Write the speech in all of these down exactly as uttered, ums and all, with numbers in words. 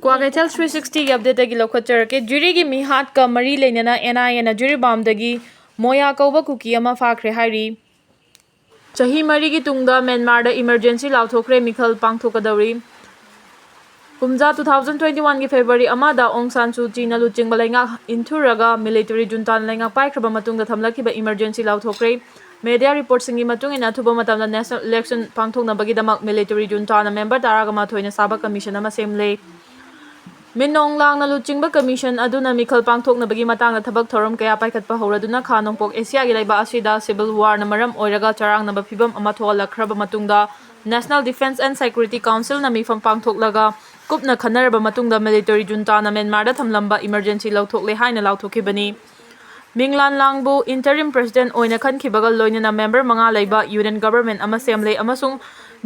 Kwakeithel three sixtyꯒꯤ updateꯇꯒꯤ ꯂꯧꯈꯠꯆꯔꯛꯀꯦ꯫ ꯖꯨꯔꯤꯒꯤ ꯃꯤꯍꯥꯠꯀ ꯃꯔꯤ ꯂꯩꯅꯅ NIAꯅ ꯖꯨꯔꯤꯕꯥꯝꯗꯒꯤ ꯃꯣꯌꯥ ꯀꯧꯕ ꯀꯨꯀꯤ ꯑꯃ ꯐꯥꯈ꯭ꯔꯦ ꯍꯥꯏꯔꯤ꯫ ꯆꯍꯤ ꯃꯔꯤꯒꯤ ꯇꯨꯡꯗ ꯃ꯭ꯌꯥꯟꯃꯥꯔꯗ emergency ꯂꯥꯎꯊꯣꯛꯈ꯭ꯔꯦ, ꯃꯤꯈꯜ ꯄꯥꯡꯊꯣꯛꯀꯗꯧꯔꯤ꯫ ꯀꯨꯝꯖꯥ two thousand twenty oneꯒꯤ February ꯑꯃꯗ ꯑꯣꯡ ꯁꯥꯟ ꯁꯨ ꯆꯤꯅ ꯂꯨꯆꯤꯡꯕ ꯂꯩꯉꯥꯛ ꯏꯟꯊꯨꯔꯒ military juntaꯅ ꯂꯩꯉꯥꯛ ꯄꯥꯏꯈ꯭ꯔꯕ ꯃꯇꯨꯡꯗ ꯊꯝꯂꯛꯈꯤꯕ emergency ꯂꯥꯎꯊꯣꯛꯈ꯭ꯔꯦ꯫ Media reportꯁꯤꯡꯒꯤ ꯃꯇꯨꯡ ꯏꯟꯅ, ꯑꯊꯨꯕ ꯃꯇꯝꯗ national election ꯄꯥꯡꯊꯣꯛꯅꯕꯒꯤꯗꯃꯛ military juntaꯅ member ꯇꯔꯥꯒ ꯃꯥꯊꯣꯏꯅ ꯁꯥꯕ commission ꯑꯃ ꯁꯦꯝꯂꯦ꯫ ꯃꯤꯟ ꯑꯣꯡ ꯂꯥꯡꯅ ꯂꯨꯆꯤꯡꯕ commission ꯑꯗꯨꯅ ꯃꯤꯈꯜ ꯄꯥꯡꯊꯣꯛꯅꯕꯒꯤ ꯃꯇꯥꯡꯗ ꯊꯕꯛ ꯊꯧꯔꯝ ꯀꯌꯥ ꯄꯥꯏꯈꯠꯄ ꯍꯧꯔꯗꯨꯅ ꯈꯥ ꯅꯣꯡꯄꯣꯛ ꯑꯦꯁꯤꯌꯥꯒꯤ ꯂꯩꯕꯥꯛ ꯑꯁꯤꯗ civil warꯅ ꯃꯔꯝ ꯑꯣꯏꯔꯒ ꯆꯔꯥꯡꯅꯕ ꯐꯤꯚꯝ ꯑꯃ ꯊꯣꯛꯍꯜꯂꯛꯈ꯭ꯔꯕ ꯃꯇꯨꯡꯗ, National Defence and Security Councilꯅ ꯃꯤꯐꯝ ꯄꯥꯡꯊꯣꯛꯂꯒ ꯀꯨꯞꯅ ꯈꯟꯅꯔꯕ ꯃꯇꯨꯡꯗ military juntaꯅ ꯃ꯭ꯌꯥꯟꯃꯥꯔꯗ ꯊꯝꯂꯝꯕ emergency ꯂꯧꯊꯣꯛꯂꯦ ꯍꯥꯏꯅ ꯂꯥꯎꯊꯣꯛꯈꯤꯕꯅꯤ꯫ ꯃꯤꯡꯂꯥꯟ ꯂꯥꯡꯕꯨ interim president ꯑꯣꯏꯅ ꯈꯟꯈꯤꯕꯒ ꯂꯣꯏꯅꯅ member ꯃꯉꯥ ꯂꯩꯕ union government ꯑꯃ ꯁꯦꯝꯂꯦ ꯑꯃꯁꯨꯡ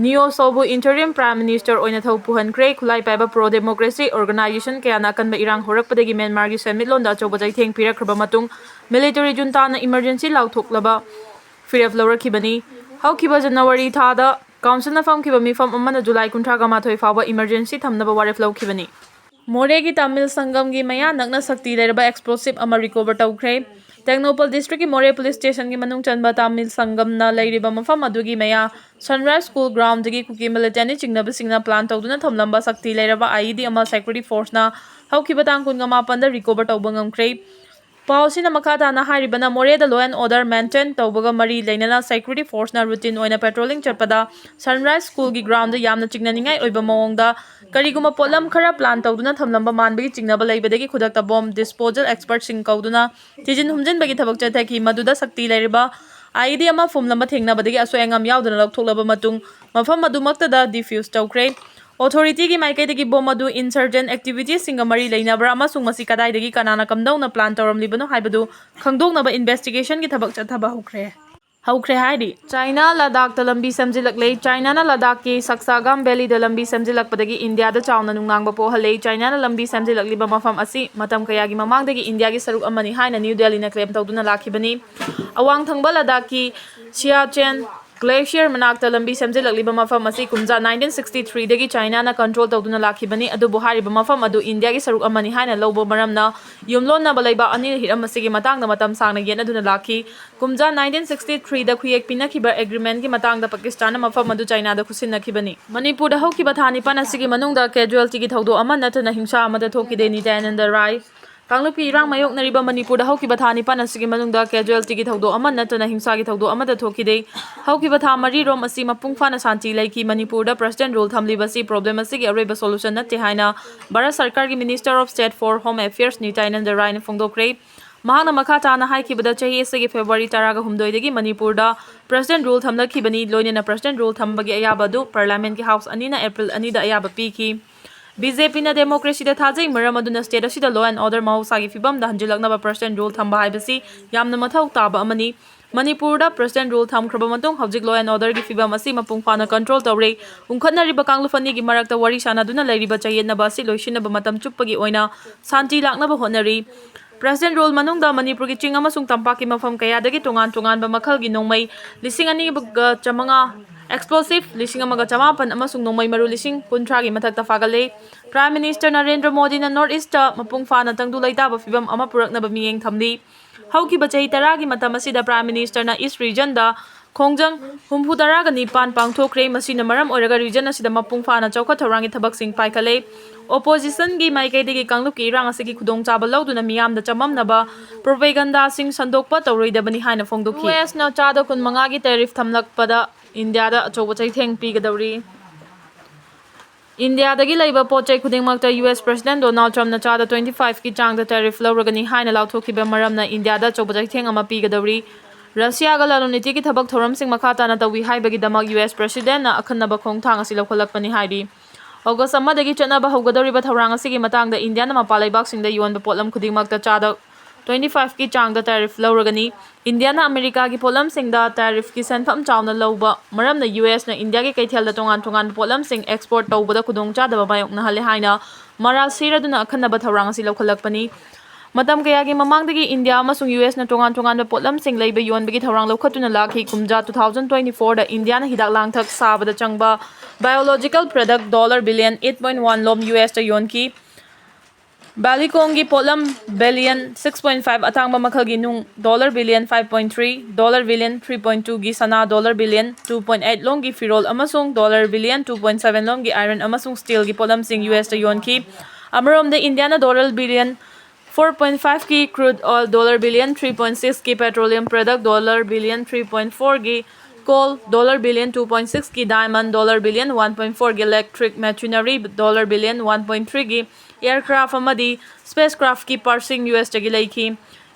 ꯅꯤꯌꯣ ꯁꯣꯕꯨ interim prime minister ꯑꯣꯏꯅ ꯊꯧ ꯄꯨꯍꯟꯈ꯭ꯔꯦ꯫ ꯈꯨꯠꯂꯥꯏ ꯄꯥꯏꯕ pro democracy organization ꯀꯌꯥꯅ ꯑꯀꯟꯕ ꯏꯔꯥꯡ ꯍꯧꯔꯛꯄꯗꯒꯤ ꯃ꯭ꯌꯥꯟꯃꯥꯔꯒꯤ ꯁꯦꯟꯃꯤꯠꯂꯣꯟꯗ ꯑꯆꯧꯕ ꯆꯩꯊꯦꯡ ꯄꯤꯔꯛꯈ꯭ꯔꯕ ꯃꯇꯨꯡ, military juntaꯅ emergency ꯂꯥꯎꯊꯣꯛꯂꯕ ꯐꯤꯔꯦꯞ ꯂꯧꯔꯛꯈꯤꯕꯅꯤ꯫ ꯍꯧꯈꯤꯕ January ꯊꯥꯗ councilꯅ ꯐꯝꯈꯤꯕ ꯃꯤꯐꯝ ꯑꯃꯅ July ꯀꯨꯟꯊ꯭ꯔꯥꯒ ꯃꯥꯊꯣꯏ ꯐꯥꯎꯕ emergency ꯊꯝꯅꯕ ꯋꯥꯔꯦꯞ ꯂꯧꯈꯤꯕꯅꯤ꯫ ꯃꯣꯔꯦꯒꯤ ꯇꯥꯃꯤꯜ ꯁꯪꯒꯝꯒꯤ ꯃꯌꯥ ꯅꯛꯅ ꯁꯛꯇꯤ ꯂꯩꯔꯕ explosive ꯑꯃ recover ꯇꯧꯈ꯭ꯔꯦ꯫ ꯇꯦꯡꯅꯧꯄꯜ districtꯀꯤ ꯃꯣꯔꯦ police stationꯒꯤ ꯃꯅꯨꯡ ꯆꯟꯕ ꯇꯥꯃꯤꯜ ꯁꯪꯒꯝꯅ ꯂꯩꯔꯤꯕ ꯃꯐꯝ ꯑꯗꯨꯒꯤ ꯃꯌꯥ Sunrise School groundꯗꯒꯤ ꯀꯨꯀꯤ militantꯅ ꯆꯤꯡꯅꯕꯁꯤꯡꯅ plan ꯇꯧꯗꯨꯅ ꯊꯝꯂꯝꯕ ꯁꯛꯇꯤ ꯂꯩꯔꯕ IED ꯑꯃ security forceꯅ ꯍꯧꯈꯤꯕ ꯇꯥꯡ ꯀꯨꯟꯒ ꯃꯥꯄꯟꯗ recover ꯇꯧꯕ ꯉꯝꯈ꯭ꯔꯦ꯫ ꯄꯥꯎ ꯑꯁꯤꯅ ꯃꯈꯥ ꯇꯥꯅ ꯍꯥꯏꯔꯤꯕꯅ, ꯃꯣꯔꯦꯗ law and order maintain ꯇꯧꯕꯒ ꯃꯔꯤ ꯂꯩꯅꯅ security forceꯅ routine ꯑꯣꯏꯅ patrolling ꯆꯠꯄꯗ Sunrise Schoolꯒꯤ groundꯗ ꯌꯥꯝꯅ ꯆꯤꯡꯅꯅꯤꯡꯉꯥꯏ ꯑꯣꯏꯕ ꯃꯑꯣꯡꯗ ꯀꯔꯤꯒꯨꯝꯕ ꯄꯣꯠꯂꯝ ꯈꯔ plan ꯇꯧꯗꯨꯅ ꯊꯝꯂꯝꯕ ꯃꯥꯟꯕꯒꯤ ꯆꯤꯡꯅꯕ ꯂꯩꯕꯗꯒꯤ ꯈꯨꯗꯛꯇ bomb disposal expertꯁꯤꯡ ꯀꯧꯗꯨꯅ ꯊꯤꯖꯤꯟ ꯍꯨꯝꯖꯤꯟꯕꯒꯤ ꯊꯕꯛ ꯆꯠꯊꯈꯤ꯫ ꯃꯗꯨꯗ ꯁꯛꯇꯤ ꯂꯩꯔꯕ IED ꯑꯃ ꯐꯨꯝꯂꯝꯕ ꯊꯦꯡꯅꯕꯗꯒꯤ ꯑꯁꯣꯏ ꯑꯉꯥꯝ ꯌꯥꯎꯗꯅ ꯂꯧꯊꯣꯛꯂꯕ ꯃꯇꯨꯡ ꯃꯐꯝ ꯑꯗꯨꯃꯛꯇꯗ defuse ꯇꯧꯈ꯭ꯔꯦ꯫ Authorityꯒꯤ ꯃꯥꯏꯀꯩꯗꯒꯤ bomb ꯑꯗꯨ insurgent activitiesꯁꯤꯡꯒ ꯃꯔꯤ ꯂꯩꯅꯕ꯭ꯔꯥ ꯑꯃꯁꯨꯡ ꯃꯁꯤ ꯀꯗꯥꯏꯗꯒꯤ ꯀꯅꯥꯅ ꯀꯝꯗꯧꯅ plan ꯇꯧꯔꯝꯂꯤꯕꯅꯣ ꯍꯥꯏꯕꯗꯨ ꯈꯪꯗꯣꯛꯅꯕ investigationꯒꯤ ꯊꯕꯛ ꯆꯠꯊꯕ ꯍꯧꯈ꯭ꯔꯦ꯫ ꯍꯧꯈ꯭ꯔꯦ ꯍꯥꯏꯔꯤ꯫ ꯆꯥꯏꯅꯥ ꯂꯗꯥꯈꯇ ꯂꯝꯕꯤ ꯁꯦꯝꯖꯤꯜꯂꯛꯂꯦ꯫ ꯆꯥꯏꯅꯥꯅ ꯂꯗꯥꯈꯀꯤ ꯁꯛꯁꯥꯒꯥꯝ valleyꯗ ꯂꯝꯕꯤ ꯁꯦꯝꯖꯤꯜꯂꯛꯄꯗꯒꯤ ꯏꯟꯗꯤꯌꯥꯗ ꯆꯥꯎꯅ ꯅꯨꯡꯅꯥꯡꯕ ꯄꯣꯛꯍꯜꯂꯦ꯫ ꯆꯥꯏꯅꯥꯅ ꯂꯝꯕꯤ ꯁꯦꯝꯖꯤꯜꯂꯛꯂꯤꯕ ꯃꯐꯝ ꯑꯁꯤ ꯃꯇꯝ ꯀꯌꯥꯒꯤ ꯃꯃꯥꯡꯗꯒꯤ ꯏꯟꯗꯤꯌꯥꯒꯤ ꯁꯔꯨꯛ ꯑꯃꯅꯤ ꯍꯥꯏꯅ ꯅ꯭ꯌꯨ ꯗꯦꯜꯂꯤꯅ claim ꯇꯧꯗꯨꯅ ꯂꯥꯛꯈꯤꯕꯅꯤ꯫ ꯑꯋꯥꯡ ꯊꯪꯕ ꯂꯗꯥꯈꯀꯤ ꯁꯤꯌꯥꯆꯦꯟ Glacier ꯃꯅꯥꯛꯇ ꯂꯝꯕꯤ ꯁꯦꯝꯖꯤꯜꯂꯛꯂꯤꯕ ꯃꯐꯝ ꯑꯁꯤ ꯀꯨꯝꯖꯥ nineteen sixty-three ꯗꯒꯤ ꯆꯥꯏꯅꯥꯅ control ꯇꯧꯗꯨꯅ ꯂꯥꯛꯈꯤꯕꯅꯤ, ꯑꯗꯨꯕꯨ ꯍꯥꯏꯔꯤꯕ ꯃꯐꯝ ꯑꯗꯨ ꯏꯟꯗꯤꯌꯥꯒꯤ ꯁꯔꯨꯛ ꯑꯃꯅꯤ ꯍꯥꯏꯅ ꯂꯧꯕ ꯃꯔꯝꯅ ꯌꯨꯝꯂꯣꯟꯅꯕ ꯂꯩꯕꯥꯛ ꯑꯅꯤꯅ ꯍꯤꯔꯝ ꯑꯁꯤꯒꯤ ꯃꯇꯥꯡꯗ ꯃꯇꯝ ꯁꯥꯡꯅ ꯌꯦꯠꯅꯗꯨꯅ ꯂꯥꯛꯈꯤ꯫ ꯀꯨꯝꯖꯥ nineteen sixty-three ꯗ ꯈꯨꯌꯦꯛ ꯄꯤꯅꯈꯤꯕ agreement ꯀꯤ ꯃꯇꯥꯡꯗ ꯄꯥꯀꯤꯁꯇꯥꯟꯅ ꯃꯐꯝ ꯑꯗꯨ ꯆꯥꯏꯅꯥꯗ ꯈꯨꯠꯁꯤꯟꯅꯈꯤꯕꯅꯤ꯫ ꯃꯅꯤꯄꯨꯔꯗ ꯍꯧꯈꯤꯕ ꯊꯥ ꯅꯤꯄꯥꯟ ꯑꯁꯤꯒꯤ ꯃꯅꯨꯡꯗ casualty ꯒꯤ ꯊꯧꯗꯣꯛ ꯑꯃ ꯅꯠꯇꯅ ꯍꯤꯡꯁꯥ ꯑꯃꯗ ꯊꯣꯛꯈꯤꯗꯦ, ꯅꯤꯇ꯭ꯌꯥꯅꯟꯗ ꯔꯥꯏ꯫ ꯀꯥꯡꯂꯨꯞꯀꯤ ꯏꯔꯥꯡ ꯃꯥꯌꯣꯛꯅꯔꯤꯕ ꯃꯅꯤꯄꯨꯔꯗ ꯍꯧꯈꯤꯕ ꯊꯥ ꯅꯤꯄꯥꯟ ꯑꯁꯤꯒꯤ ꯃꯅꯨꯡꯗ casualty ꯒꯤ ꯊꯧꯗꯣꯛ ꯑꯃ ꯅꯠꯇꯅ ꯍꯤꯡꯁꯥꯒꯤ ꯊꯧꯗꯣꯛ ꯑꯃꯠꯇ ꯊꯣꯛꯈꯤꯗꯦ꯫ ꯍꯧꯈꯤꯕ ꯊꯥ ꯃꯔꯤ ꯔꯣꯝ ꯑꯁꯤ ꯃꯄꯨꯡ ꯐꯥꯅ ꯁꯥꯟꯇꯤ ꯂꯩꯈꯤ꯫ ꯃꯅꯤꯄꯨꯔꯗ President Rule ꯊꯝꯂꯤꯕ ꯑꯁꯤ problem ꯑꯁꯤꯒꯤ ꯑꯔꯣꯏꯕ solution ꯅꯠꯇꯦ ꯍꯥꯏꯅ ꯚꯥꯔꯠ ꯁꯔꯀꯥꯔꯒꯤ Minister of State for Home Affairs ꯅꯤꯇ꯭ꯌꯥꯅꯟꯗ ꯔꯥꯏꯅ ꯐꯣꯡꯗꯣꯛꯈ꯭ꯔꯦ꯫ ꯃꯍꯥꯛꯅ ꯃꯈꯥ ꯇꯥꯅ ꯍꯥꯏꯈꯤꯕꯗ, ꯆꯍꯤ ꯑꯁꯤꯒꯤ February ꯇꯔꯥꯒ ꯍꯨꯝꯗꯣꯏꯗꯒꯤ ꯃꯅꯤꯄꯨꯔꯗ President Rule ꯊꯝꯂꯛꯈꯤꯕꯅꯤ꯫ ꯂꯣꯏꯅꯅ President Rule ꯊꯝꯕꯒꯤ ꯑꯌꯥꯕ ꯑꯗꯨ Parliament ꯀꯤ House ꯑꯅꯤꯅ April ꯑꯅꯤꯗ ꯑꯌꯥꯕ ꯄꯤꯈꯤ꯫ BJP ꯅ democracy ꯗ ꯊꯥꯖꯩ, ꯃꯔꯝ ꯑꯗꯨꯅ state ꯑꯁꯤꯗ law and order ꯃꯍꯧꯁꯥꯒꯤ ꯐꯤꯕꯝꯗ ꯍꯟꯖꯤꯜꯂꯛꯅꯕ President Rule ꯊꯝꯕ ꯍꯥꯏꯕꯁꯤ ꯌꯥꯝꯅ ꯃꯊꯧ ꯇꯥꯕ ꯑꯃꯅꯤ꯫ ꯃꯅꯤꯄꯨꯔꯗ President Rule ꯊꯝꯈ꯭ꯔꯕ ꯃꯇꯨꯡ ꯍꯧꯖꯤꯛ law and order ꯒꯤ ꯐꯤꯕꯝ ꯑꯁꯤ ꯃꯄꯨꯡ ꯐꯥꯅ control ꯇꯧꯔꯦ꯫ ꯎꯪꯈꯠꯅꯔꯤꯕ ꯀꯥꯡꯂꯨꯞ ꯑꯅꯤꯒꯤ ꯃꯔꯛꯇ ꯋꯥꯔꯤ ꯁꯥꯅꯗꯨꯅ ꯂꯩꯔꯤꯕ ꯆꯌꯦꯠꯅꯕ ꯑꯁꯤ ꯂꯣꯏꯁꯤꯟꯅꯕ ꯃꯇꯝ ꯆꯨꯞꯄꯒꯤ ꯑꯣꯏꯅ ꯁꯥꯟꯇꯤ ꯂꯥꯛꯅꯕ ꯍꯣꯠꯅꯔꯤ꯫ President Rule ꯃꯅꯨꯡꯗ ꯃꯅꯤꯄꯨꯔꯒꯤ ꯆꯤꯡ ꯑꯃꯁꯨꯡ ꯇꯝꯄꯥꯛꯀꯤ ꯃꯐꯝ ꯀꯌꯥꯗꯒꯤ ꯇꯣꯉꯥꯟ ꯇꯣꯉꯥꯟꯕ ꯃꯈꯜꯒꯤ ꯅꯣꯡꯃꯩ ꯂꯤꯁꯤꯡ ꯑꯅꯤꯒ ꯆꯥꯃꯉꯥ, explosive ꯂꯤꯁꯤꯡ ꯑꯃꯒ ꯆꯃꯥꯄꯟ ꯑꯃꯁꯨꯡ ꯅꯣꯡꯃꯩ ꯃꯔꯨ ꯂꯤꯁꯤꯡ ꯀꯨꯟꯊ꯭ꯔꯥꯒꯤ ꯃꯊꯛꯇ ꯐꯥꯒꯠꯂꯦ꯫ Prime Minister ꯅꯔꯦꯟꯗ꯭ꯔ ꯃꯣꯗꯤꯅ North East ꯇ ꯃꯄꯨꯡ ꯐꯥꯅ ꯇꯪꯗꯨ ꯂꯩꯇꯥꯕ ꯐꯤꯕꯝ ꯑꯃ ꯄꯨꯔꯛꯅꯕ ꯃꯤꯠꯌꯦꯡ ꯊꯝꯂꯤ꯫ ꯍꯧꯈꯤꯕ ꯆꯍꯤ ꯇꯔꯥꯒꯤ ꯃꯇꯝ ꯑꯁꯤꯗ Prime Minister ꯅ East Region ꯗ ꯈꯣꯡꯖꯪ ꯍꯨꯝꯐꯨ ꯇꯔꯥꯒ ꯅꯤꯄꯥꯟ ꯄꯥꯡꯊꯣꯛꯈ꯭ꯔꯦ꯫ ꯃꯁꯤꯅ ꯃꯔꯝ ꯑꯣꯏꯔꯒ region ꯑꯁꯤꯗ ꯃꯄꯨꯡ ꯐꯥꯅ ꯆꯥꯎꯈꯠ ꯊꯧꯔꯥꯡꯒꯤ ꯊꯕꯛꯁꯤꯡ ꯄꯥꯏꯈꯠꯂꯦ꯫ Opposition ꯒꯤ ꯃꯥꯏꯀꯩꯗꯒꯤ ꯀꯥꯡꯂꯨꯞꯀꯤ ꯏꯔꯥꯡ ꯑꯁꯤꯒꯤ ꯈꯨꯗꯣꯡꯆꯥꯕ ꯂꯧꯗꯨꯅ ꯃꯤꯌꯥꯝꯗ ꯆꯃꯝꯅꯕ propaganda ꯁꯤꯡ ꯁꯟꯗꯣꯛꯄ ꯇꯧꯔꯣꯏꯗꯕꯅꯤ ꯍꯥꯏꯅ ꯐꯣꯡꯗꯣꯛꯈꯤ꯫ US ꯅ ꯆꯥꯗ ꯀꯨꯟꯃꯉꯥꯒꯤ tariff ꯊꯝꯂꯛꯄꯗ ꯏꯟꯗꯤꯌꯥꯗ ꯑꯆꯧꯕ ꯆꯩꯊꯦꯡ ꯄꯤꯒꯗꯧꯔꯤ꯫ ꯏꯟꯗꯤꯌꯥꯗꯒꯤ ꯂꯩꯕ ꯄꯣꯠ ꯆꯩ ꯈꯨꯗꯤꯡꯃꯛꯇ US President Donald Trump ꯅ ꯆꯥꯗ twenty five ꯀꯤ ꯆꯥꯡꯗ tariff ꯂꯧꯔꯒꯅꯤ ꯍꯥꯏꯅ ꯂꯥꯎꯊꯣꯛꯈꯤꯕ ꯃꯔꯝꯅ ꯏꯟꯗꯤꯌꯥꯗ ꯑꯆꯧꯕ ꯆꯩꯊꯦꯡ ꯑꯃ ꯄꯤꯒꯗꯧꯔꯤ꯫ ꯔꯁꯤꯌꯥꯒ ꯂꯂꯣꯟ ꯏꯇꯤꯛꯀꯤ ꯊꯕꯛ ꯊꯧꯔꯝꯁꯤꯡ ꯃꯈꯥ ꯇꯥꯅ ꯇꯧꯏ ꯍꯥꯏꯕꯒꯤꯗꯃꯛ US President ꯅ ꯑꯈꯟꯅꯕ ꯈꯣꯡꯊꯥꯡ ꯑꯁꯤ ꯂꯧꯈꯠꯂꯛꯄꯅꯤ ꯍꯥꯏꯔꯤ꯫ August ꯑꯃꯗꯒꯤ ꯆꯠꯅꯕ ꯍꯧꯒꯗꯧꯔꯤꯕ ꯊꯧꯔꯥꯡ ꯑꯁꯤꯒꯤ ꯃꯇꯥꯡꯗ ꯏꯟꯗꯤꯌꯥꯅ ꯃꯄꯥꯟ ꯂꯩꯕꯥꯛꯁꯤꯡꯗ ꯌꯣꯟꯕ ꯄꯣꯠꯂꯝ ꯈꯨꯗꯤꯡꯃꯛꯇ ꯆꯥꯗ twenty five ꯀꯤ ꯆꯥꯡꯗ tariff ꯂꯧꯔꯒꯅꯤ꯫ ꯏꯟꯗꯤꯌꯥꯅ ꯑꯃꯦꯔꯤꯀꯥꯒꯤ ꯄꯣꯠꯂꯝꯁꯤꯡꯗ tariff ꯀꯤ ꯁꯦꯟꯐꯝ ꯆꯥꯎꯅ ꯂꯧꯕ ꯃꯔꯝꯅ US ꯅ ꯏꯟꯗꯤꯌꯥꯒꯤ ꯀꯩꯊꯦꯜꯗ ꯇꯣꯉꯥꯟ ꯇꯣꯉꯥꯟꯕ ꯄꯣꯠꯂꯝꯁꯤꯡ export ꯇꯧꯕꯗ ꯈꯨꯗꯣꯡꯆꯥꯗꯕ ꯃꯥꯌꯣꯛꯅꯍꯜꯂꯦ ꯍꯥꯏꯅ ꯃꯔꯥꯜ ꯁꯤꯔꯗꯨꯅ ꯑꯈꯟꯅꯕ ꯊꯧꯔꯥꯡ ꯑꯁꯤ ꯂꯧꯈꯠꯂꯛꯄꯅꯤ꯫ ꯃꯇꯝ ꯀꯌꯥꯒꯤ ꯃꯃꯥꯡꯗꯒꯤ ꯏꯟꯗꯤꯌꯥ ꯑꯃꯁꯨꯡ ꯌꯨ ꯑꯦꯁꯅ ꯇꯣꯉꯥꯟ ꯇꯣꯉꯥꯟꯕ ꯄꯣꯠꯂꯝꯁꯤꯡ ꯂꯩꯕ ꯌꯣꯟꯕꯒꯤ ꯊꯧꯔꯥꯡ ꯂꯧꯈꯠꯇꯨꯅ ꯂꯥꯛꯈꯤ꯫ ꯀꯨꯝꯖꯥ two thousand twenty fourꯗ ꯏꯟꯗꯤꯌꯥꯅ ꯍꯤꯗꯥꯛ ꯂꯥꯡꯊꯛ ꯁꯥꯕꯗ ꯆꯪꯕ biological product dollar billion eight point one ꯂꯣꯝ ꯌꯨ ꯑꯦꯁꯇ ꯌꯣꯟꯈꯤ꯫ ꯕꯥꯂꯤꯀꯣꯡꯒꯤ ꯄꯣꯠꯂꯝ billion six point five, ꯑꯇꯥꯡꯕ ꯃꯈꯜꯒꯤ ꯅꯨꯡ dollar billion five point three, dollar billion three point twoꯒꯤ ꯁꯅꯥ, dollar billion two point eight ꯂꯣꯝꯒꯤ ꯐꯤꯔꯣꯜ ꯑꯃꯁꯨꯡ dollar billion two point seven ꯂꯣꯝꯒꯤ iron ꯑꯃꯁꯨꯡ steelꯒꯤ ꯄꯣꯠꯂꯝꯁꯤꯡ ꯌꯨ ꯑꯦꯁꯇ ꯌꯣꯟꯈꯤ꯫ ꯑꯃꯔꯣꯝꯗ ꯏꯟꯗꯤꯌꯥꯅ dollar billion four point fiveꯀꯤ crude oil, dollar billion three point sixꯀꯤ petroleum product, dollar billion three point fourꯒꯤ coal, dollar billion two point sixꯀꯤ diamond, dollar billion one point fourꯒꯤ electric machinery, dollar billion one point threeꯒꯤ aircraft ꯑꯃꯗꯤ spacecraftꯀꯤ partsꯁꯤꯡ U ꯑꯦꯁꯇꯒꯤ ꯂꯩꯈꯤ꯫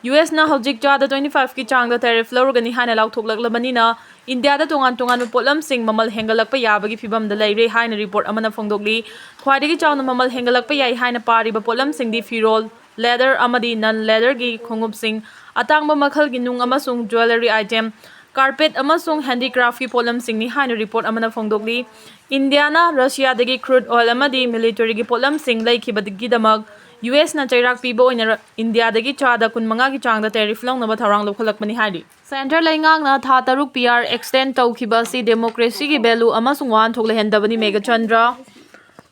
U ꯑꯦꯁꯅ ꯍꯧꯖꯤꯛ ꯆꯥꯗ twenty fiveꯀꯤ ꯆꯥꯡꯗ tariff ꯂꯧꯔꯒꯅꯤ ꯍꯥꯏꯅ ꯂꯥꯎꯊꯣꯛꯂꯛꯂꯕꯅꯤꯅ, ꯏꯟꯗꯤꯌꯥꯗ ꯇꯣꯉꯥꯟ ꯇꯣꯉꯥꯟꯕ ꯄꯣꯠꯂꯝꯁꯤꯡ ꯃꯃꯜ ꯍꯦꯟꯒꯠꯂꯛꯄ ꯌꯥꯕꯒꯤ ꯐꯤꯕꯝꯗ ꯂꯩꯔꯦ ꯍꯥꯏꯅ report ꯑꯃꯅ ꯐꯣꯡꯗꯣꯛꯂꯤ꯫ ꯈ꯭ꯋꯥꯏꯗꯒꯤ ꯆꯥꯎꯅ ꯃꯃꯜ ꯍꯦꯟꯒꯠꯂꯛꯄ ꯌꯥꯏ ꯍꯥꯏꯅ ꯄꯥꯔꯤꯕ ꯄꯣꯠꯂꯝꯁꯤꯡꯗꯤ ꯐꯤꯔꯣꯜ, leather ꯑꯃꯗꯤ non leatherꯒꯤ ꯈꯣꯡꯎꯞꯁꯤꯡ, ꯑꯇꯥꯡꯕ ꯃꯈꯜꯒꯤ ꯅꯨꯡ ꯑꯃꯁꯨꯡ jewellery item, carpet ꯑꯃꯁꯨꯡ handicraftꯀꯤ ꯄꯣꯠꯂꯝꯁꯤꯡꯅꯤ ꯍꯥꯏꯅ report ꯑꯃꯅ ꯐꯣꯡꯗꯣꯛꯂꯤ꯫ ꯏꯟꯗꯤꯌꯥꯅ ꯔꯁꯤꯌꯥꯗꯒꯤ crude oil ꯑꯃꯗꯤ militaryꯒꯤ ꯄꯣꯠꯂꯝꯁꯤꯡ ꯂꯩꯈꯤꯕꯒꯤꯗꯃꯛ ꯌꯨ ꯑꯦꯁꯅ ꯆꯩꯔꯥꯛ ꯄꯤꯕ ꯑꯣꯏꯅ ꯔ-, ꯏꯟꯗꯤꯌꯥꯗꯒꯤ ꯆꯥꯗ ꯀꯨꯟꯃꯉꯥꯒꯤ ꯆꯥꯡꯗ tariff ꯂꯧꯅꯕ ꯊꯧꯔꯥꯡ ꯂꯧꯈꯠꯂꯛꯄꯅꯤ ꯍꯥꯏꯔꯤ꯫ Centre ꯂꯩꯉꯥꯛꯅ ꯊꯥ ꯇꯔꯨꯛ P R extend ꯇꯧꯈꯤꯕ ꯑꯁꯤ democracyꯒꯤ value ꯑꯃꯁꯨꯡ ꯋꯥꯍꯟꯊꯣꯛ ꯂꯩꯍꯟꯗꯕꯅꯤ꯫ ꯃꯦꯘꯆꯟꯗ꯭ꯔ,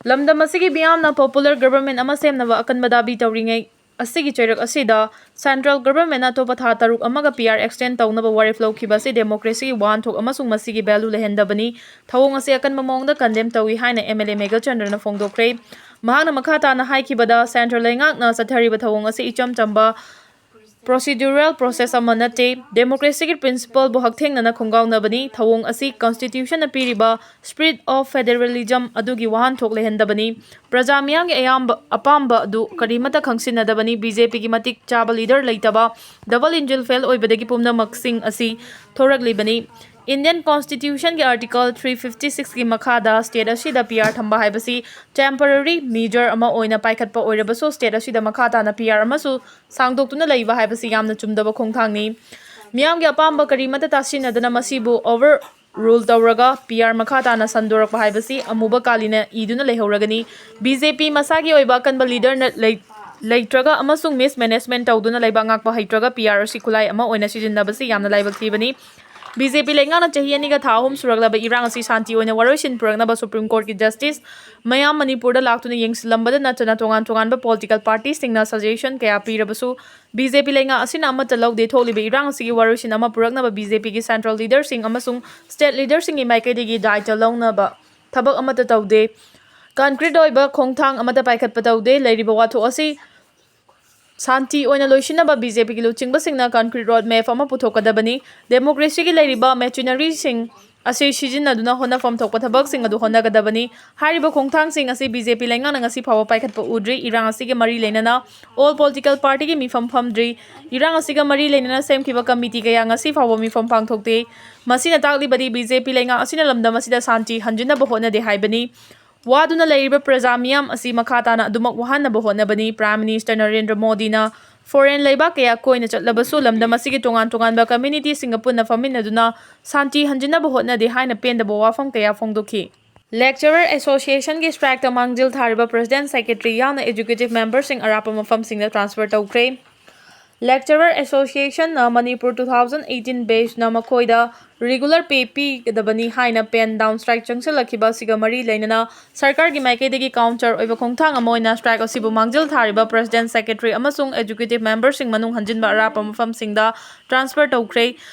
ꯂꯝꯗꯝ ꯑꯁꯤꯒꯤ ꯃꯤꯌꯥꯝꯅ popular government ꯑꯃ ꯁꯦꯝꯅꯕ ꯑꯀꯟꯕ ꯗꯥꯕꯤ ꯇꯧꯔꯤꯉꯩ ꯑꯁꯤꯒꯤ ꯆꯩꯔꯛ ꯑꯁꯤꯗ central governmentꯅ ꯑꯇꯣꯞꯄ ꯊꯥ ꯇꯔꯨꯛ ꯑꯃꯒ P R extend ꯇꯧꯅꯕ ꯋꯥꯔꯦꯞ ꯂꯧꯈꯤꯕ ꯑꯁꯤ democracyꯒꯤ ꯋꯥꯍꯟꯊꯣꯛ ꯑꯃꯁꯨꯡ ꯃꯁꯤꯒꯤ value ꯂꯩꯍꯟꯗꯕꯅꯤ꯫ ꯊꯧꯑꯣꯡ ꯑꯁꯤ ꯑꯀꯟꯕ ꯃꯑꯣꯡꯗ condemn ꯇꯧꯏ ꯍꯥꯏꯅ M L A ꯃꯦꯘꯆꯟꯗ꯭ꯔꯅ ꯐꯣꯡꯗꯣꯛꯈ꯭ꯔꯦ꯫ ꯃꯍꯥꯛꯅ ꯃꯈꯥ ꯇꯥꯅ ꯍꯥꯏꯈꯤꯕꯗ, central ꯂꯩꯉꯥꯛꯅ ꯆꯠꯊꯔꯤꯕ ꯊꯧꯑꯣꯡ ꯑꯁꯤ ꯏꯆꯝ ꯆꯝꯕ procedural process ꯑꯃ ꯅꯠꯇꯦ꯫ Democracyꯒꯤ principleꯕꯨ ꯍꯛꯊꯦꯡꯅꯅ ꯈꯣꯡꯒꯥꯎꯅꯕꯅꯤ꯫ ꯊꯧꯑꯣꯡ ꯑꯁꯤ constitutionꯅ ꯄꯤꯔꯤꯕ spirit of federalism ꯑꯗꯨꯒꯤ ꯋꯥꯍꯟꯊꯣꯛ ꯂꯩꯍꯟꯗꯕꯅꯤ꯫ ꯄ꯭ꯔꯖꯥ ꯃꯤꯌꯥꯝꯒꯤ ꯑꯌꯥꯝꯕ ꯑꯄꯥꯝꯕ ꯑꯗꯨ ꯀꯔꯤꯃꯠꯇ ꯈꯪꯁꯤꯟꯅꯗꯕꯅꯤ꯫ BJPꯒꯤ ꯃꯇꯤꯛ ꯆꯥꯕ leader ꯂꯩꯇꯕ, double engine fail ꯑꯣꯏꯕꯗꯒꯤ ꯄꯨꯝꯅꯃꯛꯁꯤꯡ ꯑꯁꯤ ꯊꯣꯔꯛꯂꯤꯕꯅꯤ꯫ Indian constitutionꯒꯤ article three fifty sixꯀꯤ ꯃꯈꯥꯗ state ꯑꯁꯤꯗ P R ꯊꯝꯕ ꯍꯥꯏꯕꯁꯤ temporary measure ꯑꯃ ꯑꯣꯏꯅ ꯄꯥꯏꯈꯠꯄ ꯑꯣꯏꯔꯕꯁꯨ, state ꯑꯁꯤꯗ ꯃꯈꯥ ꯇꯥꯅ P R ꯑꯃꯁꯨ ꯁꯥꯡꯗꯣꯛꯇꯨꯅ ꯂꯩꯕ ꯍꯥꯏꯕꯁꯤ ꯌꯥꯝꯅ ꯆꯨꯝꯗꯕ ꯈꯣꯡꯊꯥꯡꯅꯤ꯫ ꯃꯤꯌꯥꯝꯒꯤ ꯑꯄꯥꯝꯕ ꯀꯔꯤꯃꯠꯇ ꯇꯥꯁꯤꯟꯅꯗꯅ ꯃꯁꯤꯕꯨ overrule ꯇꯧꯔꯒ P R ꯃꯈꯥ ꯇꯥꯅ ꯁꯟꯗꯣꯔꯛꯄ ꯍꯥꯏꯕꯁꯤ ꯑꯃꯨꯕ ꯀꯥꯂꯤꯅ ꯏꯗꯨꯅ ꯂꯩꯍꯧꯔꯒꯅꯤ꯫ BJP ꯃꯁꯥꯒꯤ ꯑꯣꯏꯕ ꯑꯀꯟꯕ leaderꯅ ꯂꯩ-, ꯂꯩꯇ꯭ꯔꯒ ꯑꯃꯁꯨꯡ ꯃꯤꯁꯃꯦꯅꯦꯖꯃꯦꯟ ꯇꯧꯗꯨꯅ ꯂꯩꯕ ꯉꯥꯛꯄ ꯍꯩꯇ꯭ꯔꯒ ꯄꯤ ꯑꯥꯔ ꯑꯁꯤ ꯈꯨꯠꯂꯥꯏ ꯑꯃ ꯑꯣꯏꯅ ꯁꯤꯖꯤꯟꯅꯕꯁꯤ ꯌꯥꯝꯅ ꯂꯥꯏꯕꯛ ꯊꯤꯕꯅꯤ꯫ ꯕꯤ ꯖꯦ ꯄꯤ ꯂꯩꯉꯥꯛꯅ ꯆꯍꯤ ꯑꯅꯤꯒ ꯊꯥ ꯑꯍꯨꯝ ꯁꯨꯔꯛꯂꯕ ꯏꯔꯥꯡ ꯑꯁꯤ ꯁꯥꯟꯇꯤ ꯑꯣꯏꯅ ꯋꯥꯔꯣꯏꯁꯤꯟ ꯄꯨꯔꯛꯅꯕ ꯁꯨꯄ꯭ꯔꯤꯝ ꯀꯣꯔꯠꯀꯤ ꯖꯁꯇꯤꯁ ꯃꯌꯥꯝ ꯃꯅꯤꯄꯨꯔꯗ ꯂꯥꯛꯇꯨꯅ ꯌꯦꯡꯁꯤꯜꯂꯝꯕꯗ ꯅꯠꯇꯅ ꯇꯣꯉꯥꯟ ꯇꯣꯉꯥꯟꯕ ꯄꯣꯂꯤꯇꯤꯀꯦꯜ ꯄꯥꯔꯇꯤꯁꯤꯡꯅ ꯁꯖꯦꯁꯟ ꯀꯌꯥ ꯄꯤꯔꯕꯁꯨ ꯕꯤ ꯖꯦ ꯄꯤ ꯂꯩꯉꯥꯛ ꯑꯁꯤꯅ ꯑꯃꯠꯇ ꯂꯧꯗꯦ꯫ ꯊꯣꯛꯂꯤꯕ ꯏꯔꯥꯡ ꯑꯁꯤꯒꯤ ꯋꯥꯔꯣꯏꯁꯤꯟ ꯑꯃ ꯄꯨꯔꯛꯅꯕ ꯕꯤ ꯖꯦ ꯄꯤꯒꯤ ꯁꯦꯟꯇ꯭ꯔꯦꯜ ꯂꯤꯗꯔꯁꯤꯡ ꯑꯃꯁꯨꯡ ꯁ꯭ꯇꯦꯠ ꯂꯤꯗꯔꯁꯤꯡꯒꯤ ꯃꯥꯏꯀꯩꯗꯒꯤ ꯗꯥꯏꯇ ꯂꯧꯅꯕ ꯊꯕꯛ ꯑꯃꯠꯇ ꯇꯧꯗꯦ꯫ ꯀꯟꯀ꯭ꯔꯤꯠ ꯑꯣꯏꯕ ꯈꯣꯡꯊꯥꯡ ꯑꯃꯠꯇ ꯄꯥꯏꯈꯠꯄ ꯇꯧꯗꯦ꯫ ꯂꯩꯔꯤꯕ ꯋꯥꯊꯣꯛ ꯑꯁꯤ ꯁꯥꯟꯇꯤ ꯑꯣꯏꯅ ꯂꯣꯏꯁꯤꯟꯅꯕ ꯕꯤ ꯖꯦ ꯄꯤꯒꯤ ꯂꯨꯆꯤꯡꯕꯁꯤꯡꯅ ꯀꯟꯀ꯭ꯔꯤꯠ ꯔꯣꯗ ꯃꯦꯞ ꯑꯃ ꯄꯨꯊꯣꯛꯀꯗꯕꯅꯤ꯫ ꯗꯦꯃꯣꯀ꯭ꯔꯦꯁꯤꯒꯤ ꯂꯩꯔꯤꯕ ꯃꯦꯆꯤꯅꯔꯤꯁꯤꯡ ꯑꯁꯤ ꯁꯤꯖꯤꯟꯅꯗꯨꯅ ꯍꯣꯠꯅꯐꯝ ꯊꯣꯛꯄ ꯊꯕꯛꯁꯤꯡ ꯑꯗꯨ ꯍꯣꯠꯅꯒꯗꯕꯅꯤ꯫ ꯍꯥꯏꯔꯤꯕ ꯈꯣꯡꯊꯥꯡꯁꯤꯡ ꯑꯁꯤ ꯕꯤ ꯖꯦ ꯄꯤ ꯂꯩꯉꯥꯛꯅ ꯉꯁꯤ ꯐꯥꯎꯕ ꯄꯥꯏꯈꯠꯄ ꯎꯗ꯭ꯔꯤ꯫ ꯏꯔꯥꯡ ꯑꯁꯤꯒ ꯃꯔꯤ ꯂꯩꯅꯅ ꯑꯣꯜ ꯄꯣꯂꯤꯇꯤꯀꯦꯜ ꯄꯥꯔꯇꯤꯒꯤ ꯃꯤꯐꯝ ꯐꯝꯗ꯭ꯔꯤ꯫ ꯏꯔꯥꯡ ꯑꯁꯤꯒ ꯃꯔꯤ ꯂꯩꯅꯅ ꯁꯦꯝꯈꯤꯕ ꯀꯃꯤꯇꯤ ꯀꯌꯥ ꯉꯁꯤ ꯐꯥꯎꯕ ꯃꯤꯐꯝ ꯄꯥꯡꯊꯣꯛꯇꯦ꯫ ꯃꯁꯤꯅ ꯇꯥꯛꯂꯤꯕꯗꯤ ꯕꯤ ꯖꯦ ꯄꯤ ꯂꯩꯉꯥꯛ ꯑꯁꯤꯅ ꯂꯝꯗꯝ ꯑꯁꯤꯗ ꯁꯥꯟꯇꯤ ꯍꯟꯖꯤꯟꯅꯕ ꯍꯣꯠꯅꯗꯦ ꯍꯥꯏꯕꯅꯤ꯫ ꯋꯥꯗꯨꯅ ꯂꯩꯔꯤꯕ ꯄ꯭ꯔꯖꯥ ꯃꯤꯌꯥꯝ ꯑꯁꯤ ꯃꯈꯥ ꯇꯥꯅ ꯑꯗꯨꯃꯛ ꯋꯥꯍꯟꯅꯕ ꯍꯣꯠꯅꯕꯅꯤ꯫ ꯄ꯭ꯔꯥꯏꯝ ꯃꯤꯅꯤꯁꯇꯔ ꯅꯔꯦꯟꯗ꯭ꯔ ꯃꯣꯗꯤꯅ ꯐꯣꯔꯦꯟ ꯂꯩꯕꯥꯛ ꯀꯌꯥ ꯀꯣꯏꯅ ꯆꯠꯂꯕꯁꯨ ꯂꯝꯗꯝ ꯑꯁꯤꯒꯤ ꯇꯣꯉꯥꯟ ꯇꯣꯉꯥꯟꯕ ꯀꯝꯃ꯭ꯌꯨꯅꯤꯇꯤꯁꯤꯡꯒ ꯄꯨꯟꯅ ꯐꯝꯃꯤꯟꯅꯗꯨꯅ ꯁꯥꯟꯇꯤ ꯍꯟꯖꯤꯟꯅꯕ ꯍꯣꯠꯅꯗꯦ ꯍꯥꯏꯅ ꯄꯦꯟꯗꯕ ꯋꯥꯐꯝ ꯀꯌꯥ ꯐꯣꯡꯗꯣꯛꯈꯤ꯫ ꯂꯦꯛꯆꯔꯔ ꯑꯦꯁꯣꯁꯤꯌꯦꯁꯟꯒꯤ ꯁ꯭ꯇ꯭ꯔꯥꯏꯛꯇ ꯃꯥꯡꯖꯤꯜ ꯊꯥꯔꯤꯕ ꯄ꯭ꯔꯦꯁꯤꯗꯦꯟꯠ, ꯁꯦꯀ꯭ꯔꯦꯇꯔꯤ ꯌꯥꯎꯅ ꯑꯦꯖꯨꯀꯦꯇꯤꯚ ꯃꯦꯝꯕꯔꯁꯤꯡ ꯑꯔꯥꯞꯄ ꯃꯐꯝꯁꯤꯡꯗ ꯇ꯭ꯔꯥꯟꯁꯐꯔ ꯇꯧꯈ꯭ꯔꯦ꯫ ꯂꯦꯛꯆꯔꯔ ꯑꯦꯁꯣꯁꯤꯌꯦꯁꯟꯅ ꯃꯅꯤꯄꯨꯔ two thousand eighteen batchꯅ ꯃꯈꯣꯏꯗ ꯔꯤꯒꯨꯂꯔ ꯄꯦ ꯄꯤꯒꯗꯕꯅꯤ ꯍꯥꯏꯅ ꯄꯦꯟ ꯗꯥꯎꯟ ꯁ꯭ꯇ꯭ꯔꯥꯏꯛ ꯆꯪꯁꯤꯜꯂꯛꯈꯤꯕ ꯑꯁꯤꯒ ꯃꯔꯤ ꯂꯩꯅꯅ ꯁꯔꯀꯥꯔꯒꯤ ꯃꯥꯏꯀꯩꯗꯒꯤ ꯀꯥꯎꯟꯇꯔ ꯑꯣꯏꯕ ꯈꯣꯡꯊꯥꯡ ꯑꯃ ꯑꯣꯏꯅ ꯁ꯭ꯇ꯭ꯔꯥꯏꯛ ꯑꯁꯤꯕꯨ ꯃꯥꯡꯖꯤꯜ ꯊꯥꯔꯤꯕ ꯄ꯭ꯔꯦꯁꯤꯗꯦꯟꯠ, ꯁꯦꯀ꯭ꯔꯦꯇꯔꯤ ꯑꯃꯁꯨꯡ ꯑꯦꯖꯨꯀꯦꯇꯤꯚ ꯃꯦꯝꯕꯔꯁꯤꯡ ꯃꯅꯨꯡ ꯍꯟꯖꯤꯟꯕ ꯑꯔꯥꯞꯄ ꯃꯐꯝꯁꯤꯡꯗ ꯇ꯭ꯔꯥꯟꯁꯐꯔ ꯇꯧꯈ꯭ꯔꯦ꯫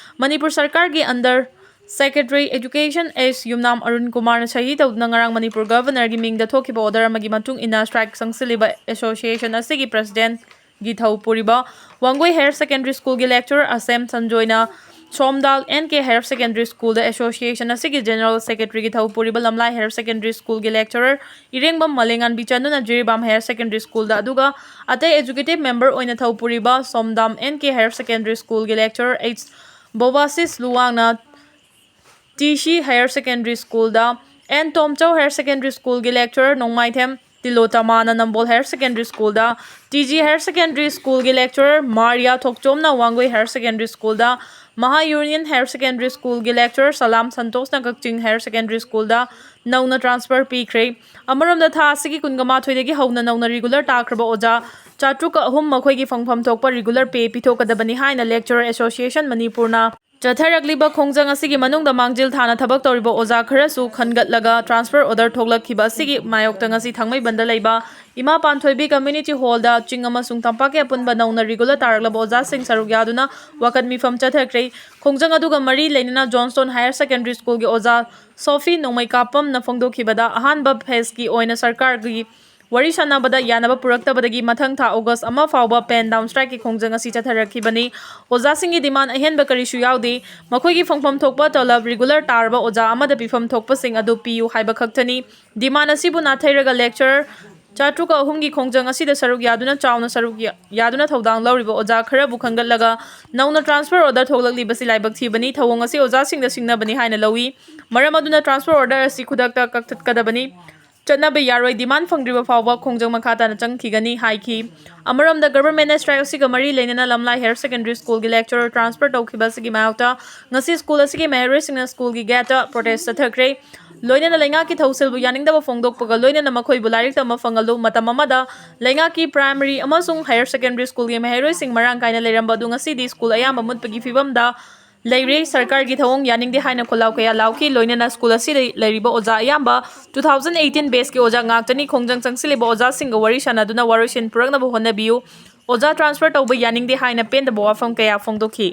ꯃꯅꯤꯄꯨꯔ ꯁꯔꯀꯥꯔꯒꯤ ꯑꯟꯗꯔ ꯁꯦꯀ꯭ꯔꯦꯇꯔꯤ ꯑꯦꯖꯨꯀꯦꯁꯟ ꯑꯦꯁ ꯌꯨꯝꯅꯥꯝ ꯑꯔꯨꯟ ꯀꯨꯃꯥꯔꯅ ꯁꯍꯤ ꯇꯧꯗꯨꯅ ꯉꯔꯥꯡ ꯃꯅꯤꯄꯨꯔ ꯒꯚꯔꯅꯔꯒꯤ ꯃꯤꯡꯗ ꯊꯣꯛꯈꯤꯕ ꯑꯣꯔꯗꯔ ꯑꯃꯒꯤ ꯃꯇꯨꯡ ꯏꯟꯅ ꯁ꯭ꯇ꯭ꯔꯥꯏꯛ ꯆꯪꯁꯤꯜꯂꯤꯕ ꯑꯦꯁꯣꯁꯤꯌꯦꯁꯟ ꯑꯁꯤꯒꯤ ꯄ꯭ꯔꯦꯁꯤꯗꯦꯟꯠ ꯒꯤ ꯊꯧ ꯄꯨꯔꯤꯕ ꯋꯥꯡꯒꯣꯏ ꯍꯥꯌꯔ ꯁꯦꯀꯦꯟꯗꯔꯤ ꯁ꯭ꯀꯨꯜꯒꯤ ꯂꯦꯛꯆꯔꯔ ꯑꯁꯦꯝ ꯁꯟꯖꯣꯏꯅ Somdal N K higher secondary ꯁ꯭ꯀꯨꯜꯗ ꯑꯦꯁꯣꯁꯤꯌꯦꯁꯟ ꯑꯁꯤꯒꯤ ꯖꯦꯅꯔꯦꯜ ꯁꯦꯀ꯭ꯔꯦꯇꯔꯤꯒꯤ ꯊꯧ ꯄꯨꯔꯤꯕ ꯂꯝꯂꯥꯏ ꯍꯥꯌꯔ ꯁꯦꯀꯦꯟꯗꯔꯤ ꯁ꯭ꯀꯨꯜꯒꯤ ꯂꯦꯛꯆꯔꯔ ꯏꯔꯦꯡꯕꯝ ꯃꯂꯦꯉꯥꯟꯕꯤ ꯆꯅꯨꯅ ꯖꯤꯔꯤꯕꯥꯝ ꯍꯥꯌꯔ ꯁꯦꯀꯦꯟꯗꯔꯤ ꯁ꯭ꯀꯨꯜꯗ, ꯑꯗꯨꯒ ꯑꯇꯩ ꯑꯦꯖꯨꯀꯦꯇꯤꯚ ꯃꯦꯝꯕꯔ ꯑꯣꯏꯅ ꯊꯧ ꯄꯨꯔꯤꯕ Somdam N K higher secondary ꯁ꯭ꯀꯨꯜꯒꯤ ꯂꯦꯛꯆꯔꯔ ꯑꯩꯆ ꯕꯣꯕꯥꯁꯤꯁ ꯂꯨꯋꯥꯡꯅ ꯇꯤ ꯁꯤ ꯍꯥꯌꯔ ꯁꯦꯀꯦꯟꯗꯔꯤ ꯁ꯭ꯀꯨꯜꯗ, ꯑꯦꯟ ꯇꯣꯝꯆꯧ ꯍꯥꯌꯔ ꯁꯦꯀꯦꯟꯗꯔꯤ ꯁ꯭ꯀꯨꯜꯒꯤ ꯂꯦꯛꯆꯔꯔ ꯅꯣꯡꯃꯥꯏꯊꯦꯝ ꯇꯤꯂꯣꯇꯃꯥꯅ ꯅꯝꯕꯣꯜ ꯍꯥꯌꯔ ꯁꯦꯀꯦꯟꯗꯔꯤ ꯁ꯭ꯀꯨꯜꯗ, ꯇꯤ ꯖꯤ ꯍꯥꯌꯔ ꯁꯦꯀꯦꯟꯗꯔꯤ ꯁ꯭ꯀꯨꯜꯒꯤ ꯂꯦꯛꯆꯔꯔ ꯃꯥꯔꯤꯌꯥ ꯊꯣꯛꯆꯣꯝꯅ ꯋꯥꯡꯒꯣꯏ ꯍꯥꯌꯔ ꯁꯦꯀꯦꯟꯗꯔꯤ ꯁ꯭ꯀꯨꯜꯗ, ꯃꯍꯥ ꯌꯨꯅꯤꯌꯟ ꯍꯥꯌꯔ ꯁꯦꯀꯦꯟꯗꯔꯤ ꯁ꯭ꯀꯨꯜꯒꯤ lecturer ꯁꯂꯥꯝ ꯁꯟꯇꯣꯁꯅ ꯀꯛꯆꯤꯡ ꯍꯥꯌꯔ ꯁꯦꯀꯦꯟꯗꯔꯤ ꯁ꯭ꯀꯨꯜꯗ ꯅꯧꯅ transfer ꯄꯤꯈ꯭ꯔꯦ꯫ ꯑꯃꯔꯣꯝꯗ, ꯊꯥ ꯑꯁꯤꯒꯤ ꯀꯨꯟꯃꯥꯊꯣꯏꯗꯒꯤ ꯍꯧꯅ ꯅꯧꯅ regular ꯇꯥꯈ꯭ꯔꯕ ꯑꯣꯖꯥ ꯆꯥꯇ꯭ꯔꯨꯛꯀ ꯑꯍꯨꯝ ꯃꯈꯣꯏꯒꯤ ꯐꯪꯐꯝ ꯊꯣꯛꯄ regular pay ꯄꯤꯊꯣꯛꯀꯗꯕꯅꯤ ꯍꯥꯏꯅ Lecturer Association ꯃꯅꯤꯄꯨꯔꯅ ꯆꯠꯊꯔꯛꯂꯤꯕ ꯈꯣꯡꯖꯪ ꯑꯁꯤꯒꯤ ꯃꯅꯨꯡꯗ ꯃꯥꯡꯖꯤꯜ ꯊꯥꯅ ꯊꯕꯛ ꯇꯧꯔꯤꯕ ꯑꯣꯖꯥ ꯈꯔꯁꯨ ꯈꯟꯒꯠꯂꯒ transfer order ꯊꯣꯛꯂꯛꯈꯤꯕ ꯑꯁꯤꯒꯤ ꯃꯥꯌꯣꯛꯇ ꯉꯁꯤ ꯊꯥꯡꯃꯩꯕꯟꯗ ꯂꯩꯕ ꯏꯃꯥ ꯄꯥꯟꯊꯣꯏꯕꯤ community hallꯗ ꯆꯤꯡ ꯑꯃꯁꯨꯡ ꯇꯝꯄꯥꯛꯀꯤ ꯑꯄꯨꯟꯕ ꯅꯧꯅ regular ꯇꯥꯔꯛꯂꯕ ꯑꯣꯖꯥꯁꯤꯡ ꯁꯔꯨꯛ ꯌꯥꯗꯨꯅ ꯋꯥꯀꯠ ꯃꯤꯐꯝ ꯆꯠꯊꯈ꯭ꯔꯦ꯫ ꯈꯣꯡꯖꯪ ꯑꯗꯨꯒ ꯃꯔꯤ ꯂꯩꯅꯅ Johnstone Higher Secondary Schoolꯒꯤ ꯑꯣꯖꯥ ꯁꯣꯐꯤ ꯅꯣꯡꯃꯩꯀꯥꯄꯝꯅ ꯐꯣꯡꯗꯣꯛꯈꯤꯕꯗ, ꯑꯍꯥꯟꯕ phaseꯀꯤ ꯑꯣꯏꯅ ꯁꯔꯀꯥꯔꯒꯤ ꯋꯥꯔꯤ ꯁꯥꯟꯅꯕꯗ ꯌꯥꯅꯕ ꯄꯨꯔꯛꯇꯕꯗꯒꯤ ꯃꯊꯪ ꯊꯥ August ꯑꯃ ꯐꯥꯎꯕ pen down strikeꯀꯤ ꯈꯣꯡꯖꯪ ꯑꯁꯤ ꯆꯠꯊꯔꯛꯈꯤꯕꯅꯤ꯫ ꯑꯣꯖꯥꯁꯤꯡꯒꯤ demand ꯑꯍꯦꯟꯕ ꯀꯔꯤꯁꯨ ꯌꯥꯎꯗꯦ꯫ ꯃꯈꯣꯏꯒꯤ ꯐꯪꯐꯝ ꯊꯣꯛꯄ ꯇꯂꯕ regular ꯇꯥꯔꯕ ꯑꯣꯖꯥ ꯑꯃꯗ ꯄꯤꯐꯝ ꯊꯣꯛꯄꯁꯤꯡ ꯑꯗꯨ ꯄꯤꯌꯨ ꯍꯥꯏꯕ ꯈꯛꯇꯅꯤ꯫ Demand ꯑꯁꯤꯕꯨ ꯅꯥꯊꯩꯔꯒ lecturer ꯆꯥꯇ꯭ꯔꯨꯛꯀ ꯑꯍꯨꯝꯒꯤ ꯈꯣꯡꯖꯪ ꯑꯁꯤꯗ ꯁꯔꯨꯛ ꯌꯥꯗꯨꯅ ꯆꯥꯎꯅ ꯁꯔꯨꯛ ꯌꯥ-, ꯌꯥꯗꯨꯅ ꯊꯧꯗꯥꯡ ꯂꯧꯔꯤꯕ ꯑꯣꯖꯥ ꯈꯔꯕꯨ ꯈꯟꯒꯠꯂꯒ ꯅꯧꯅ transfer order ꯊꯣꯛꯂꯛꯂꯤꯕꯁꯤ ꯂꯥꯏꯕꯛ ꯊꯤꯕꯅꯤ꯫ ꯊꯧꯑꯣꯡ ꯑꯁꯤ ꯑꯣꯖꯥꯁꯤꯡꯗ ꯁꯤꯡꯅꯕꯅꯤ ꯍꯥꯏꯅ ꯂꯧꯏ꯫ ꯃꯔꯝ ꯑꯗꯨꯅ transfer order ꯑꯁꯤ ꯈꯨꯗꯛꯇ ꯀꯛꯊꯠꯀꯗꯕꯅꯤ꯫ ꯆꯠꯅꯕ ꯌꯥꯔꯣꯏ꯫ Demand ꯐꯪꯗ꯭ꯔꯤꯕ ꯐꯥꯎꯕ ꯈꯣꯡꯖꯪ ꯃꯈꯥ ꯇꯥꯅ ꯆꯪꯈꯤꯒꯅꯤ ꯍꯥꯏꯈꯤ꯫ ꯑꯃꯔꯣꯝꯗ, governmentꯅ strike ꯑꯁꯤꯒ ꯃꯔꯤ ꯂꯩꯅꯅ ꯂꯝꯂꯥꯏ Higher Secondary Schoolꯒꯤ lecturer transfer ꯇꯧꯈꯤꯕ ꯑꯁꯤꯒꯤ ꯃꯥꯌꯣꯛꯇ ꯉꯁꯤ school ꯑꯁꯤꯒꯤ ꯃꯍꯩꯔꯣꯏꯁꯤꯡꯅ schoolꯒꯤ gateꯇ protest ꯆꯠꯊꯈ꯭ꯔꯦ꯫ ꯂꯣꯏꯅꯅ ꯂꯩꯉꯥꯛꯀꯤ ꯊꯧꯁꯤꯜꯕꯨ ꯌꯥꯅꯤꯡꯗꯕ ꯐꯣꯡꯗꯣꯛꯄꯒ ꯂꯣꯏꯅꯅ ꯃꯈꯣꯏꯕꯨ ꯂꯥꯏꯔꯤꯛ ꯇꯝꯕ ꯐꯪꯍꯜꯂꯨ꯫ ꯃꯇꯝ ꯑꯃꯗ ꯂꯩꯉꯥꯛꯀꯤ primary ꯑꯃꯁꯨꯡ higher secondary schoolꯒꯤ ꯃꯍꯩꯔꯣꯏꯁꯤꯡ ꯃꯔꯥꯡ ꯀꯥꯏꯅ ꯂꯩꯔꯝꯕ ꯑꯗꯨ ꯉꯁꯤꯗꯤ school ꯑꯌꯥꯝꯕ ꯃꯨꯠꯄꯒꯤ ꯐꯤꯕꯝꯗ ꯂꯩꯔꯦ꯫ ꯁꯔꯀꯥꯔꯒꯤ ꯊꯧꯑꯣꯡ ꯌꯥꯅꯤꯡꯗꯦ ꯍꯥꯏꯅ ꯈꯣꯜꯂꯥꯎ ꯀꯌꯥ ꯂꯥꯎꯈꯤ꯫ ꯂꯣꯏꯅꯅ school ꯑꯁꯤꯗ ꯂꯩꯔꯤꯕ ꯑꯣꯖꯥ ꯑꯌꯥꯝꯕ two thousand eighteen batchꯀꯤ ꯑꯣꯖꯥ ꯉꯥꯛꯇꯅꯤ꯫ ꯈꯣꯡꯖꯪ ꯆꯪꯁꯤꯜꯂꯤꯕ ꯑꯣꯖꯥꯁꯤꯡꯒ ꯋꯥꯔꯤ ꯁꯥꯅꯗꯨꯅ ꯋꯥꯔꯣꯏꯁꯤꯟ ꯄꯨꯔꯛꯅꯕ ꯍꯣꯠꯅꯕꯤꯌꯨ꯫ ꯑꯣꯖꯥ transfer ꯇꯧꯕ ꯌꯥꯅꯤꯡꯗꯦ ꯍꯥꯏꯅ ꯄꯦꯟꯗꯕ ꯋꯥꯐꯝ ꯀꯌꯥ ꯐꯣꯡꯗꯣꯛꯈꯤ꯫